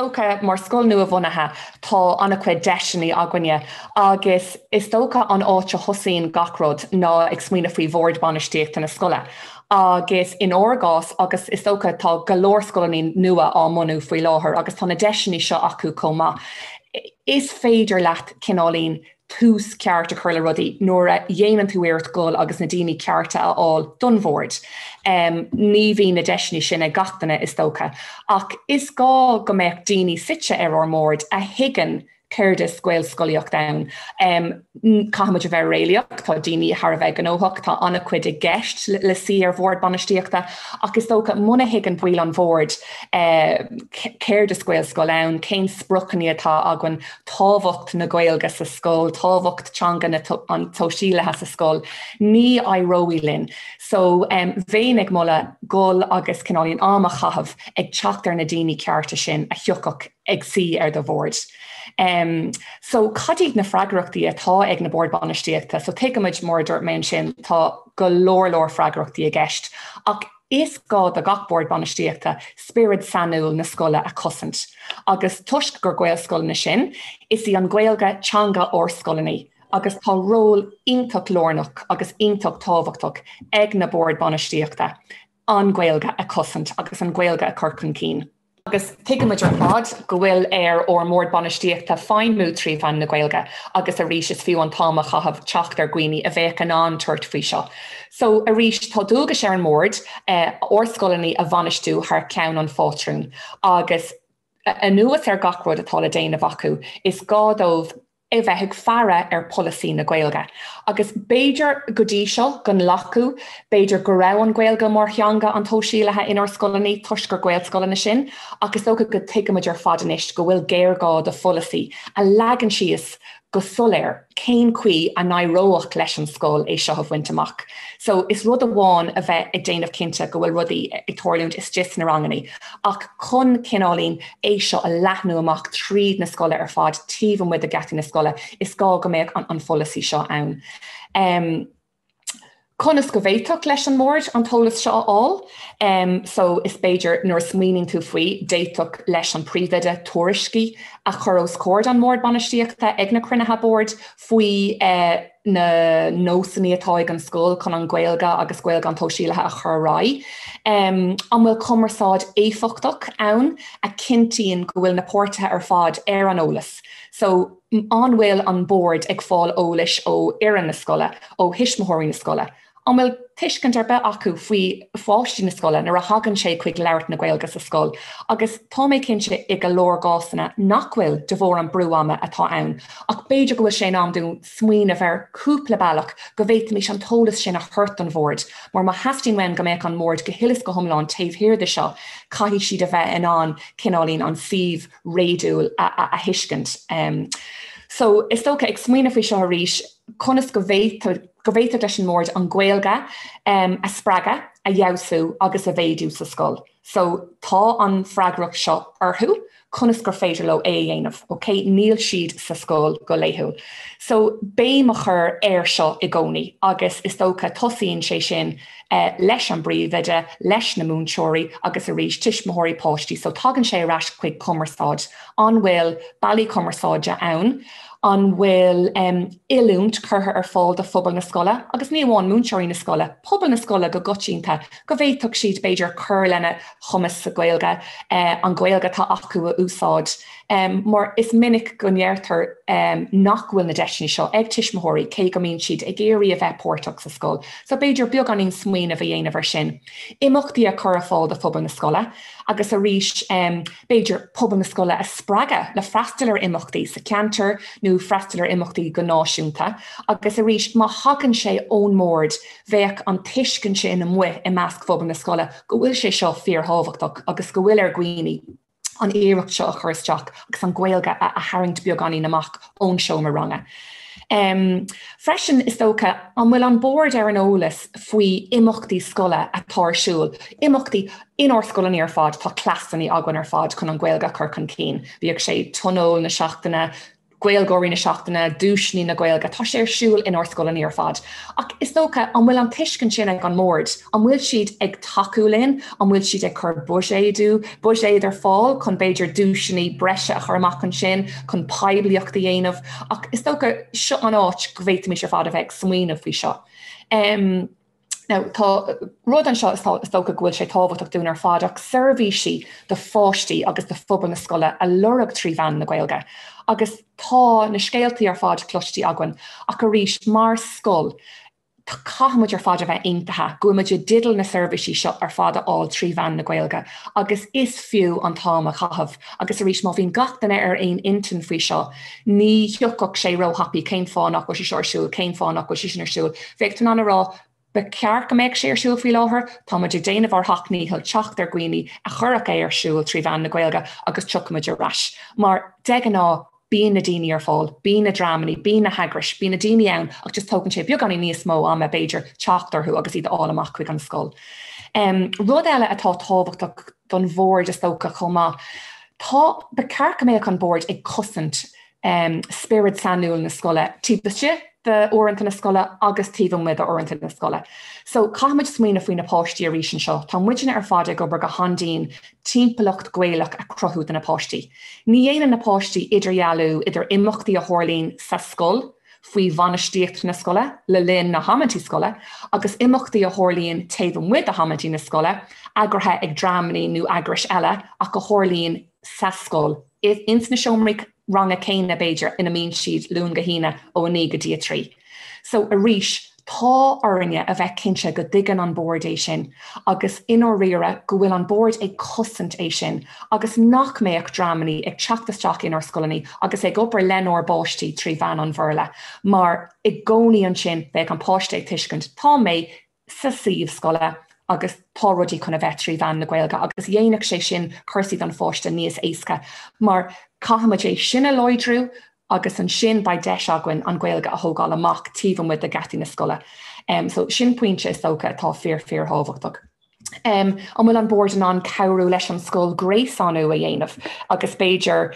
dócha mar scoil nua-bhunaithe tá an-chuid deiseanna againne agus is dócha an áit a thosaíonn gach rud ná ag smaoineamh faoi bhord bainistíochta na scoile agus in ár gcás agus is dócha tá go leor scoileanna nua á mbunú faoi láthair agus tá na deiseanna seo acu chomh maith. Is féidir leat cineáilín tús ceart a chur le rudaí nuair a dhéanann tú iarracht dul agus na daoine cearta a fháil don bhord. Ní bhíonn na deiseanna sin ag gach duine is dócha, ach is gá go mbeadh daoine suite ar ár mbord a thuigeann céard is Gaelscolaíocht ann. Caithfimid a bheith réalaíoch, tá daoine thar a bheith gnóthach, tá an-chuid i gceist le suí ar bhord bainistíochta, ach is dócha muna thuigeann baill an bhoird céard is Gaelscoil ann, cén spriocanna atá againn, tábhacht na Gaeilge sa scoil, tábhacht teanga an tsóisialaithe sa scoil, ní éireoidh linn. So bheinn ag moladh dul agus cineáilín am a chaitheamh ag teacht ar na daoine cearta sin a thiocfadh ag suí ar do bhord. So cad iad na freagrachtaí atá ag na boird bainistíochta? So tuigimid, mar a dúirt mé ansin, tá go leor leor freagrachtaí i gceist ach Is gá do gach Bord Bainistíochta spiorad sainiúil na scoile a chosaint agus toisc gur Gaelscoileanna sinn, is í an Ghaeilge teanga ár scoileanna agus tá ról iontach lárnach agus iontach tábhachtach ag na Boird Bainistíochta an Ghaeilge a chosaint agus an Ghaeilge a chur chun cinn. Agus tuigimid ar fad go bhfuil ar ár mBord Bainistíochta feidhmiú trí mheán na Gaeilge agus arís is fiú an t-am a chaitheamh teacht ar dhaoine a bheadh in ann tabhairt faoi seo. So arís tá dualgais ar an mBord ár scoileanna a bhainistiú thar ceann an phátrúin agus anuas ar gach rud atá le déanamh acu is gá dóibh a bheith ag faire ar pholasaí na Gaeilge. Agus b'fhéidir go dtí seo go nglacadh, b'fhéidir go raibh an Ghaeilge mar theanga an tsóisialaithe inár scoileanna toisc gur Gaelscoileanna sinn, ach is dócha go dtuigimid ar fad anois go bhfuil géarghá do pholasaí a leagann síos go soiléir cén chaoi a n-éireodh leis an scoil é seo a bhaint amach. So is rud amháin a bheith ag déanamh cinnte go bhfuil rudaí ag tarlúint istigh sna ranganna, ach chun cineáilín é seo a leathnú amach tríd na scoile ar fad taobh amuigh de gheataí na scoile, is gá go mbeadh an pholasaí seo ann. Conas go bhféadfadh leis an mbord an t-eolas seo a fháil? So is b'fhéidir nuair a smaoiníonn tú faoi, d'fhéadfadh leis an príomhoide tuairiscí a chur os comhair an mbord bainistíochta ag na cruinnithe boird faoi na nósanna atá ag an scoil chun an Ghaeilge agus Gaeilge an tsóisialaithe a chur ar aghaidh? An bhfuil cumarsáid éifeachtach ann a chinntíonn go bhfuil na páirtithe ar fad ar an eolas? So, an bhfuil an bord ag fáil eolais ó fhoireann na scoile, ó thuismitheoirí na scoile? An bhfuil tuiscint ar bith acu faoi pháistí na scoile nuair a thagann sé chuig labhairt na Gaeilge sa scoil? Agus tá mé cinnte i go leor gcásanna nach bhfuil, de bharr an brú ama atá ann. Ach b'fhéidir go bhfuil sé in am dúinn smaoineamh ar cúpla bealach go bhféadfaimis an t-eolas sin a thabhairt don bhord, mar má theastaíonn uainn go mbeadh an bord go huile is go hiomlán taobh thiar de seo, caithfidh siad a bheith in ann cineáilín an suíomh réadúil a thuiscint. So, is dócha, ag smaoineamh faoi seo arís, conas go bhféadfadh go bhféadfadh leis an mbord an Ghaeilge a spreagadh, a fheabhsú agus a mhéadú sa scoil. So tá an freagracht seo orthu, conas gur féidir leo é a dhéanamh, ok? Níl siad sa scoil go laethúil. So béim a chur air seo i gcónaí agus is dócha tosaíonn sé sin leis an bpríomhoide, leis na múinteoirí agus arís tuismitheoirí, páistí. So tagann sé ar ais chuig cumarsáid. An bhfuil bealaí cumarsáide ann? An bhfuil oiliúint curtha ar fáil do phobal na scoile, agus ní amháin múinteoirí na scoile, pobal na scoile go coitianta, go bhféadfadh siad, b'fhéidir, cur lena chumas sa Ghaeilge, an Ghaeilge atá acu a úsáid? Mar is minic go ndeirtear nach bhfuil na deiseanna seo ag tuismitheoirí, cé go mbíonn siad ag iarraidh a bheith páirteach sa scoil. So b'fhéidir beagáinín smaoineamh a dhéanamh ar sin. Imeachtaí a chur ar fáil do phobal na scoile, agus arís, b'fhéidir, pobal na scoile a spreagadh le freastal ar imeachtaí sa cheantar nó freastal ar imeachtaí go náisiúnta agus arís, má thagann sé ón mbord, bheadh an tuiscint sin amuigh i measc phobal na scoile go bhfuil sé seo fíorthábhachtach agus go bhfuil ar dhaoine an iarracht seo a chur isteach agus an Ghaeilge a tharraingt beagáinín amach ón seomra ranga. Freisin, is dócha, an bhfuil an bord ar an eolas faoi imeachtaí scoile atá ar siúl, imeachtaí inár scoileanna ar fad, tá cleasanna againn ar fad chun an Ghaeilge a chur chun cinn, bíodh sé tionól na seachtaine, Gaeilgeoirí na Seachtaine, duaiseanna na Gaeilge, tá sé ar siúl inár scoileanna ar fad. Ach is dócha, an bhfuil an tuiscint sin ag an mbord? An bhfuil siad ag tacú linn? An bhfuil siad ag cur buiséadú, buiséad ar fáil chun b'fhéidir duaiseanna breise a chur amach ansin, chun poiblíocht a dhéanamh? Ach is dócha, seo an áit go bhféadfaimis ar fad a bheith ag smaoineamh faoi seo. Now, tá rud anseo is dócha go bhfuil sé tábhachtach dúinn ar fad ach seirbhísí do pháistí agus do phobal na scoile a lorg trí mheán na Gaeilge. Agus tá na scéaltaí ar fad cloiste againn ach arís, mar scoil, caithfidh muid ar fad a bheith aontaithe go bhfuil muid i dteideal na seirbhísí seo ar fad a fháil trí mheán na Gaeilge agus is fiú an t-am a chaitheamh. Agus arís, má bhíonn gach duine ar aon intinn faoi seo, Ní thiocfadh sé róthapaidh cén fáth nach bhfuil sé seo ar siúl, cén fáth nach bhfuil sé sin ar siúl. Bheadh tú in ann a rá, ba cheart go mbeadh sé ar siúl faoi láthair, tá muid ag déanamh ár seacht ndícheall teacht ar dhaoine a chuirfeadh é ar siúl trí mheán na Gaeilge agus tiocfaidh muid ar ais. Mar de ghnáth bíonn na daoine ar fáil, bíonn na dreamanna, bíonn na heagrais, bíonn na daoine ann ach just tógann sé beagáinín níos mó ama b'fhéidir teacht orthu agus iad a fháil amach chuig an scoil. Rud eile atá tábhachtach don bhord is dócha chomh maith. Tá, ba cheart go mbeadh an bord ag cosaint spiorad sainiúil na scoile taobh istigh d'uaireanta na scoile agus taobh amuigh d'uaireanta na scoile. So caithfimid smaoineamh faoi na páistí arís anseo. Tá muidne ar fad ag obair go han-dian timpeallacht Ghaelach a chruthú do na páistí. Ní dhéanann na páistí idirdhealú idir imeachtaí a tharlaíonn sa scoil, faoi bhainistíocht na scoile le linn na hamanntaí scoile agus imeachtaí a tharlaíonn taobh amuigh de hamanntaí na scoile, eagraithe ag dreamanna nó eagrais eile ach a tharlaíonn sa scoil, ins na seomraí ranga céanna b'fhéidir, ina mbíonn siad Luan go hAoine ó 9 go dtí 3. So arís, tá orainne a bheith cinnte go dtuigeann an Bord é sin agus i ndáiríre go bhfuil an Bord ag cosaint é sin agus nach mbeadh dreamanna ag teacht isteach inár scoileanna agus ag obair lenár bpáistí trí mheán an Bhéarla mar i gcónaí ansin beidh an páiste ag tuiscint tá mé sa suíomh scoile agus tá rudaí chun a bheith trí mheán na Gaeilge agus dhéanfadh sé sin cúrsaí don pháiste níos éasca mar caithfimid é sin a láidriú agus ansin beidh deis againn an Ghaeilge a thógáil amach taobh amuigh de gheataí na scoile. So sin pointe is dócha atá fíor fíor thábhachtach. An bhfuil an bord in ann cabhrú leis an scoil gréasánú a dhéanamh agus b'fhéidir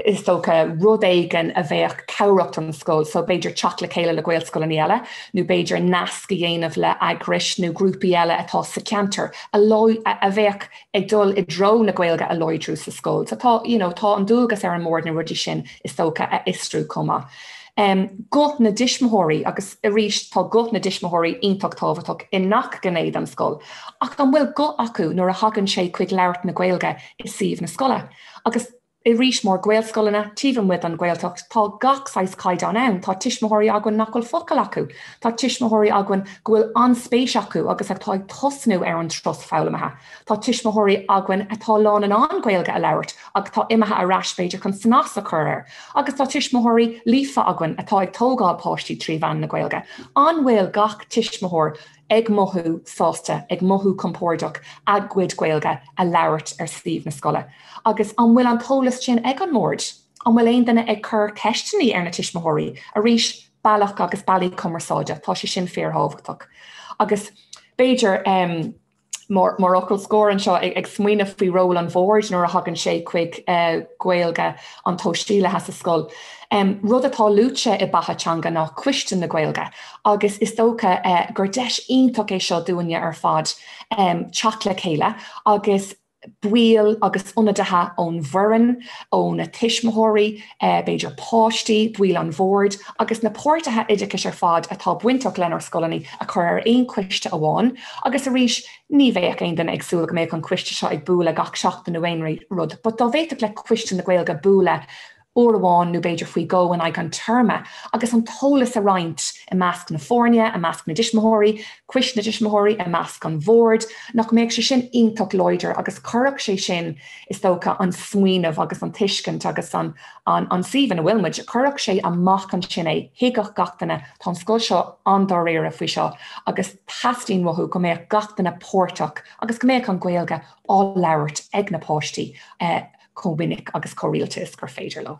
is dócha rud éigin a bheadh cabhrach don scoil, so b'fhéidir teacht le chéile le Gaelscoileanna eile nó b'fhéidir nasc a dhéanamh le eagrais nó grúpaí eile atá sa cheantar a a bheadh ag dul i dtreo na Gaeilge a láidriú sa scoil. So tá, you know, tá an dualgas ar an mbord na rudaí sin is dócha a fhiosrú chomh maith. Um, guth na dtuismitheoirí agus arís tá guth na dtuismitheoirí iontach tábhachtach i ngach gné den scoil. Ach an bhfuil guth acu nuair a thagann sé chuig labhairt na Gaeilge i suíomh na scoile? Agus Arís, mar Ghaelscoileanna, taobh amuigh den Ghaeltacht, tá gach saghas caighdeán ann. Tá tuismitheoirí againn nach bhfuil focal acu. Tá tuismitheoirí againn go bhfuil an-spéis acu agus atá ag tosnú ar an turas foghlamtha. Tá tuismitheoirí againn atá lán in ann Gaeilge a labhairt ach atá imithe ar ais b'fhéidir chun snas a chur air. Agus tá tuismitheoirí líofa againn atá ag tógáil páistí trí mheán na Gaeilge. An bhfuil gach tuismitheoir ag mothú sásta, ag mothú compordach a gcuid Gaeilge a labhairt ar suíomh na scoile? Agus an bhfuil an t-eolas sin ag an mbord? An bhfuil aon duine ag cur ceisteanna ar na tuismitheoirí? Arís, bealach agus bealaí cumarsáide, tá sé sin fíorthábhachtach. Agus b'fhéidir, mar fhocal scoir anseo, ag smaoineamh faoi ról an bhoird nuair a thagann sé chuig Gaeilge an tsóisialaithe sa scoil. Rud atá luaite i Beatha Teanga ná Coiste na Gaeilge agus is dócha gur deis iontach é seo dúinne ar fad teacht le chéile agus baill agus ionadaithe ón bhfoireann, ó na tuismitheoirí, b'fhéidir páistí, baill an bhoird agus na páirtithe oideachais ar fad atá bainteach lenár scoileanna a chur ar aon choiste amháin agus arís ní bheadh aon duine ag súil go mbeadh an coiste seo ag bualadh gach seachtain nó aon rud but dá bhféadfadh le Coiste na Gaeilge bualadh uair amháin nó b'fhéidir faoi dhó in aghaidh an téarma, agus an t-eolas a roinnt i measc na foirne, i measc na dtuismitheoirí, coiste na dtuismitheoirí, i measc an bhoird, nach mbeadh sé sin iontach láidir agus chuirfeadh sé sin, is dócha, an smaoineamh agus an tuiscint agus an an suíomh ina bhfuil muid, chuirfeadh sé amach ansin é, thuigfeadh gach duine, tá an scoil seo an-dáiríre faoi seo agus teastaíonn uathu go mbeadh gach duine páirteach agus go mbeadh an Ghaeilge á labhairt ag na páistí. chomh minic agus chomh rialta is gur féidir leo.